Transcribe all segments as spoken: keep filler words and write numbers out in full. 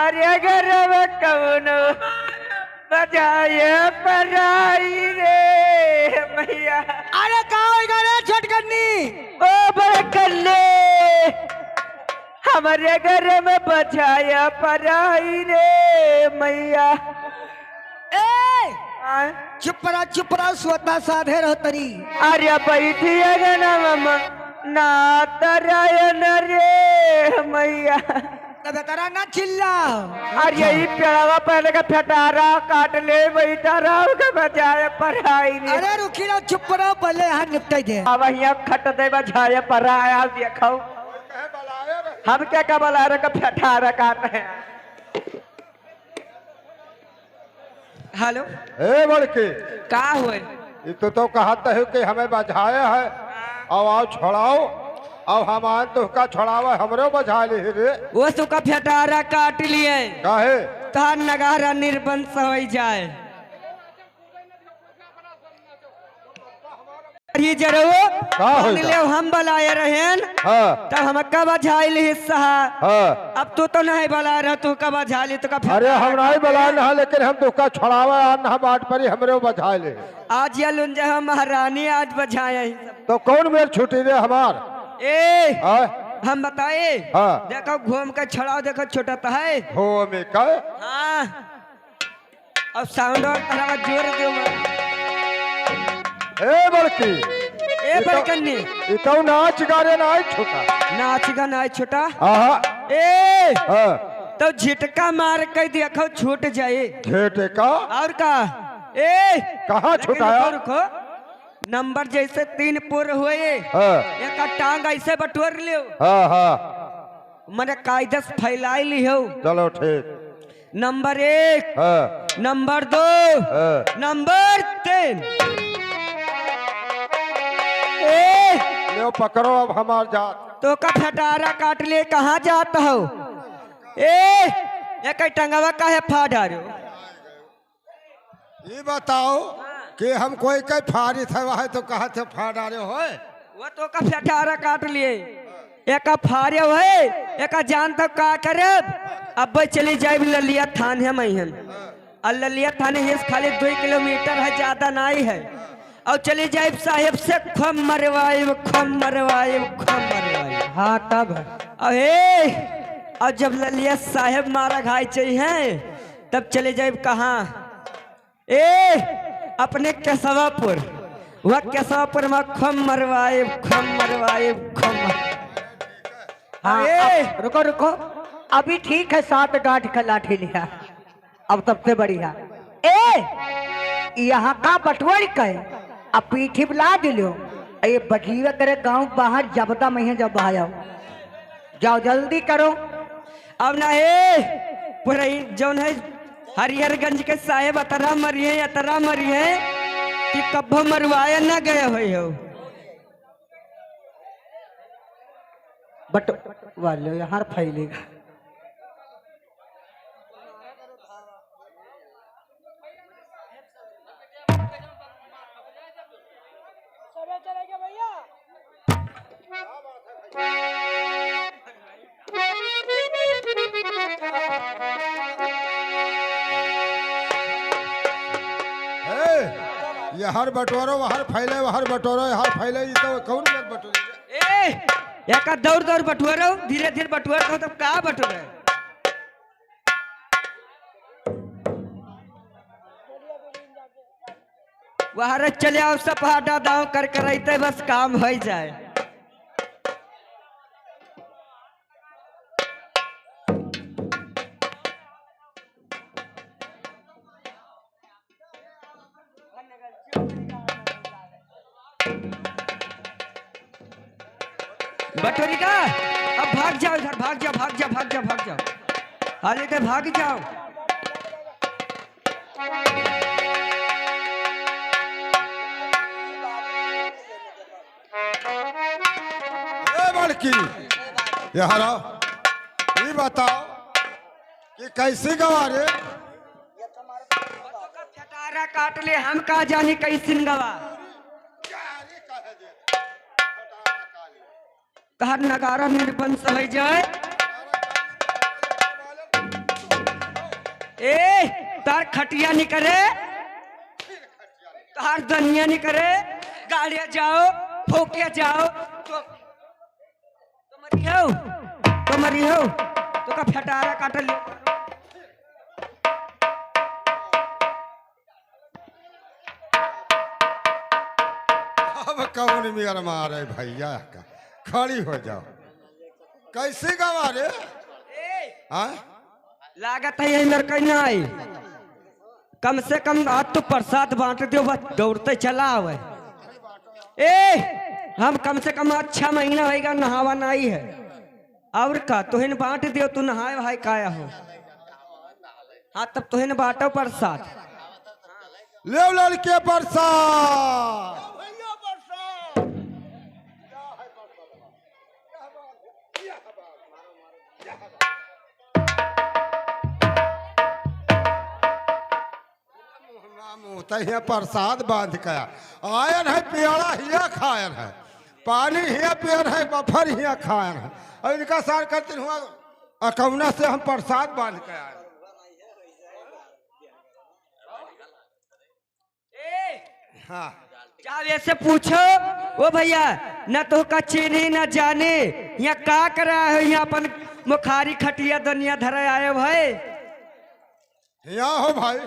अरे घर में कौनो बजाए पराई रे मैया। अरे का होइगा रे छोटकन्नी? ओ बड़कन्नी, हमरे घर में बजाए पराई रे मैया। ए! आय? चुप रहा, चुप रहा, स्वतः साधे रह तरी। अरे बैठी अगनवा में नारायण रे मैया। तब तरा ना चिल्ला। अरे ई पेड़वा पहले का फटारा काट ले, बैठा रहो के बजाए पराई रे। अरे रुकी रहो, चुप रहो, पहले यहाँ निपटाई दे। अब यहाँ खट दे बजाए पराया, देखो। हम क्या का बला रहे का फटारा काट रहे हैं। हेलो। ए बड़की। का होए? ई तो, तो कहत है कि हमें बजाए है, अब आओ छोड़ाओ, अब हमान तुहका छोड़ावे, हमरे बजा ले रे। वो सुका फटारा काट लिए। काहे? तहार नगारा निर्बंस होइ जाए। अरे जरो, का मान होइगा? लेव हम बलाए रहेन, हाँ। तब हमका बजाए लिहिस सहा। हाँ। अब तू तो नहीं बलाए रह, तू का बजाए ली, तू का अरे हम नहीं बलाए ना, लेकिन हम तुहका छोड़ावे आ ना बाट परी, हमरे बजाए ले। आज या लुंजा हम महारानी आज बजाए ही सब। तो कौन मेर छुटी रे हमार? ए, हाँ। हम बताए? हाँ। देखो घूम के छोड़ाओ, देखो छुटत है। घूम के? हाँ। अब साउंड और थोड़ा जोर दो। ए बड़की, ए ई तो, बड़कन्नी। ई तो नाच गा रे नाई छोटा। नाच गा नाई छोटा। आहा। ए, हाँ। तो झिटका मार के देखो छूट जाए। झिटका? और का? ए, कहाँ रुको, छुटाया? रुको, रुको। नंबर जैसे तीन पुर होए, हाँ। एक टांग ऐसे बटोर लियो। हाँ, हाँ। मने कायदे से फैलाई लिहो। चलो ठीक। नंबर एक, हाँ। नंबर दो, हाँ। नंबर तीन। ए! लो पकड़ो अब हमार जात। तो का फटारा काट ले, कहाँ जात हो? ए, ये कई टंगवा काहे फाड़ डारो? ये बताओ कि हम कोई के फाड़ी थे, वह तो कहा थे फाड़ डारे होए। वो तो का फटारा काट लिए। एका फारे होए, एका जान तब का करब? अब चली जाइब ललिया थाने में हम। और ललिया थाने हिस खाली दो किलोमीटर है, ज्यादा नहीं है। और चली जाइब साहेब से खूब मरवाइब, खूब मरवाइब, खूब मरवाइब। हाँ, तब? अरे, और जब ललिया साहेब मारा घाई चाहिए, तब चली जाइब कहाँ? ए, अपने केशवापुर, वह केशवापुर में खूब मरवाइब, खूब मरवाइब, खूब मर-, हाँ, अरे! अब रुको, रुको, अभी ठीक है, सात गांठ का लाठी लिया, अब सबसे बढ़िया। ए, यहाँ का बटुअर के, अब पीठी बुला दिलो, ये बजीवा करे गांव बाहर जबदा में है, जब आया। जाओ जल्दी करो। अब ना हे, पुरई जौन है हरिहरगंज के साहेब अतरा मरी है, अतरा मरी है कि कब्बो मरवाए ना गए होई हो। बट वाले यहाँ फैलेगा। ए, यहर बटोरो, वहर फैले, वहर बटोरो, यहर फैले, ई तो कौन मेर बटोरे? ए, एका दौड़ दौड़ बटोरो, धीरे धीरे बटोरो, तब का बटोरे? वहरे चले आओ, सब हाडा दाव कर करैते बस काम होइ जाए। बटोरी का, अब भाग जाओ इधर, भाग जाओ, भाग जाओ, भाग जाओ, भाग जाओ, हाल इधर भाग जाओ। ए बड़की, यहाँ आओ, ई बताओ कि कैसी गवा रे? फटारा काट ले, हम का जानी कैसिन गवा। तहर नगारा निर्बंस होइ जाए। ए, तार खटिया निकरे, तार दनिया निकरे, गाड़िया जाओ, फोकिया जाओ, तो, तो मरी हो, तो मरी हो, तो का फटारा काट लियो। अब कौन मेर मारे भैया का? खड़ी हो जाओ। कैसे गवा रे? हाँ? लागत है यही लड़का ही ना आई। कम से कम आज तो प्रसाद बांट दियो, बस दौड़ते चला आवे। ए, हम कम से कम आज छह महीना होइगा नहावा नाई है। और का, तुहिन बांट दियो, तू नहाए वहाए काया हो। हाँ, तब तुहिन बांटो प्रसाद। लेव लड़के प्रसाद। मुँह ना मुँह, तहिया प्रसाद बांध के आयन है, पेड़ा हिया खायन है, पानी हिया पियन है, बफर हिया खायन है। और इनका सार करते हुआ अकौना से हम प्रसाद बांध के आए। हाँ। जाओ ऐसे पूछो, ओ भैया, न तो का चीन्ही न जाने, यहाँ का करा है, यहाँ अपन मुखारी खटिया दुनिया धरे आए भाई। यहाँ हो भाई।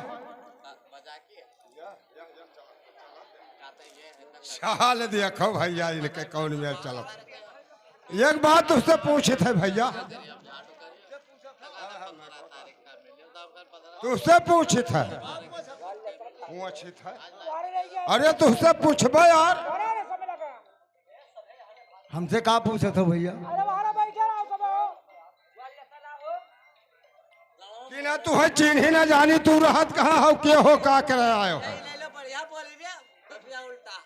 साल देखो भैया, इनके कौन मेर चलत। एक बात तुझसे पूछित है भैया, तुझसे पूछित है, पूछित है। अरे तुझसे पूछबे यार। हमसे का पूछत हो भैया? अरे बाहर बैठे रहो सब। कि ना तू है चीन्ही ना जानी, तू रहत कहाँ हो, के हो, का करे आयो हो? नहीं, नहीं, बढ़िया बोल बे, बढ़िया उल्टा।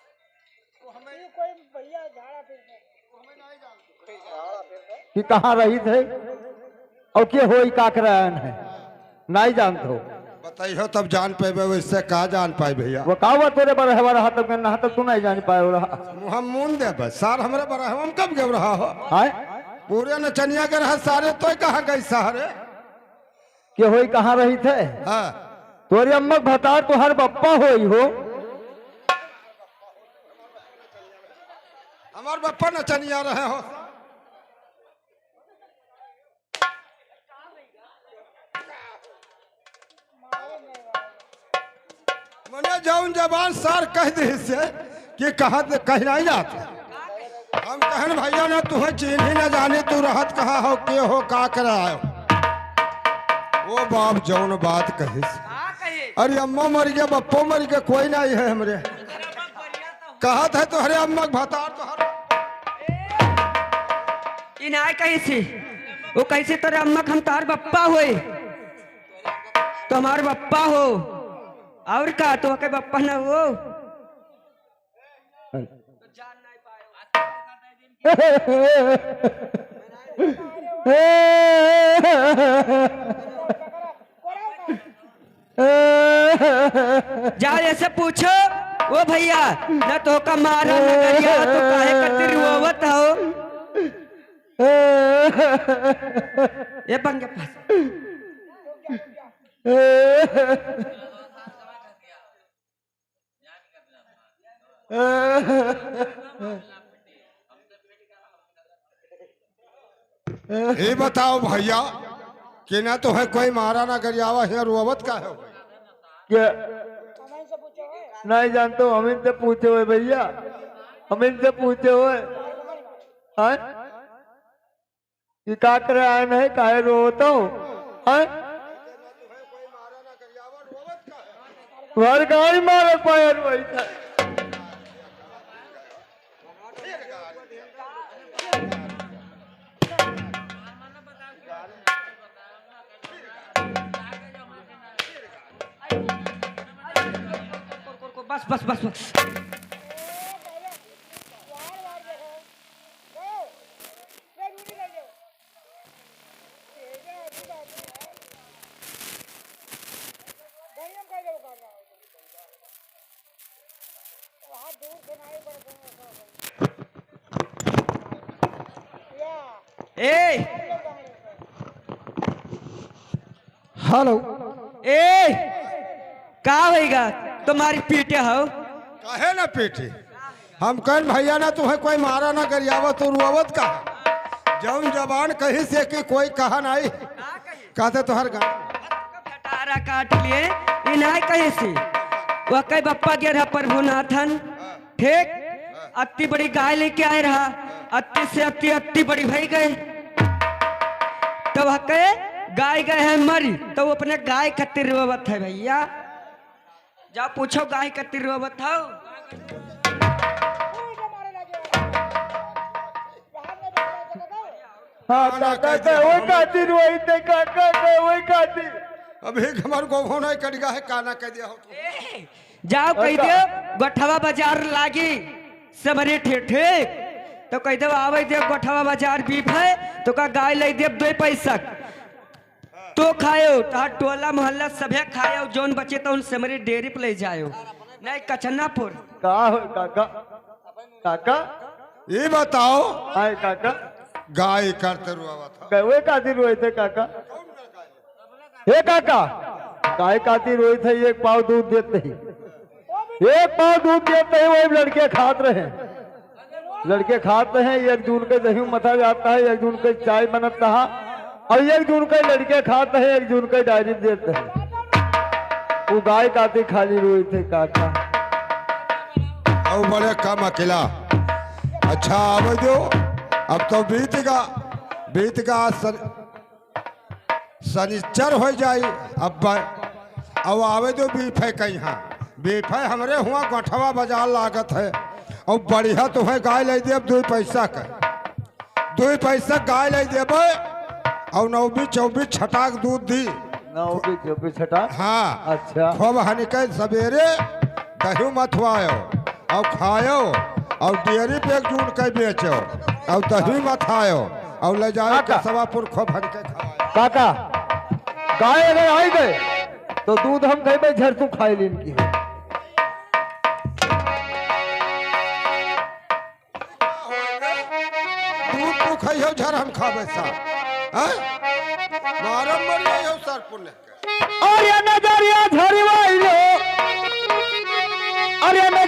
ये कोई भैया झाड़ा फिर कि कहाँ रहित है और के होई का करे आयन है, नाई जानत हो। बताइयो तब जान पाइबे, वैसे का जान पाई भैया? वो का हुआ तोरे बरहवा रहा तब के नहा तब तू नहीं जान पाए रहा। मुँह मुन दे बस, सार हमरे बरहवा में कब गए रहा हो? हाय? पूरे नचनिया के रहा सारे, तो कहाँ गई सारे? के होई कहाँ रहित है? हाँ। तोरे अम्मा के भतार तोहर बप्पा होई हो। हमार बप्पा नचनिया रहे हो। मने जौन जबान सार कह दे से कि कहा कहीं नहीं जात। हम कहन भैया ना तुहे चीन्ही ना जानी, तू रहत कहाँ हो, के हो, का करे आयो। ओ बाप जौन बात कहिस। अरे अम्मा मर गया, बप्पो मर गया, कोई नहीं है हमरे। कहत है तोहरे अम्मा के भतार तोहर। ई नाय कहिसी, वो कहिसी तोरे अम्मा के हम तार बप्पा होई, तो हमार बप्पा हो, और का, तो के बप्पा न हो। जाओ ऐसे पूछो, ओ भैया, न तो का मारा न गरिया, तो काहे खातिर रोवत हो? ए पंगे पास। ये बताओ भैया कि ना तो है कोई मारा ना गरियावा है, रोवत का है? क्या? नहीं जानते हो, हम इनसे पूछे हुए भैया, हम इनसे पूछे हुए। हाँ? कि का करे आए नहीं, काहे रोवत हो? हैं? घर गाड़ी मारत पायल वही था। बस, बस, बस, बस। ए! हेलो। ए, का होइगा? तुम्हारी पीटे हो? काहे ना पीटे? हम कहन भैया ना तुम्हें कोई मारा ना गरियावत और रोवत का। जौन जबान कही से कि कोई कहा नहीं। कहते तोहर गा- भटारा काट लिए, इन्हाई कही से। वह कई बप्पा गे रहा प्रभुनाथन। ठीक? अत्ती बड़ी गाय लेके आए रहा, अत्ती से अत्ती, अत्ती बड़ी भई गए। तब हके गाय गए है मरी, तब अपने गाय खातिर रोवत है भैया। जाओ पूछो गाय खातिर रोवत हो। हाँ, काका, काका, वही खातिर, वही ते, काका, काका, वही खातिर। अभी हमार गोभो नहीं कट गया है, काना कह दिया हो तो। ए, जाओ कह अच्छा। दे, गोठवा बाजार लागी, समरी ठेठे। तो कह दे, आवे दे, गोठवा बाजार बीफ है, तो का गाय ले दे दो पैसा। तो खायो, तहार टोला मोहल्ला सभे खायो, जौन बचे तो उन समरी डेयरी पे ले जायो। नहीं, कचनापुर। का हो, काका? काका? ये बताओ। आए, काका? गाय करते रोवत हो। गए खातिर रोए थे, काका। हे काका, गाय खातिर रोए थे, एक पाव दूध देते ही। एक पाव दूध देते ही, वही लड़के खात रहे। लड़के खात रहे, एक जून के दही मथा जाता है, एक जून के चाय बनता है, और एक जून के लड़के खात है, एक जून के डायरी देते हैं। वो गाय खातिर खाली रोए थे, काका। और बड़े कम अकेला। अच्छा, आवे दो, अब तो बीत गा, बीत गा, आज सन-, सनिचर हो जाई। अब ब-, अब आवे दो, बीफे कहीं हाँ, बीफे हमरे हुआ गोठवा बाजार लागत है, और बढ़िया तुम्हें गाय ले दे, अब दो पैसा का, दो पैसा गाय ले देबे, और नौबी चौबी छटाक दूध दी। नौबी चौबी छटाक? हाँ। अच्छा। खूब हनिके सवेरे दही मथवायो, और खायो, और डेयरी पे एक जून के बेचो, और दही मथायो, और ले जाओ काका। कसवापुर खूब हनिके खाओ। काका, गाय अगर आई गए, तो दूध हम कहीं झरसू खाई लीन की हो। दूध तू खइहो, झर हम खाबे सार। हैं? मारम मर जाइहो सार पुण्य के। अरे नजरिया झरवाइलो, अरे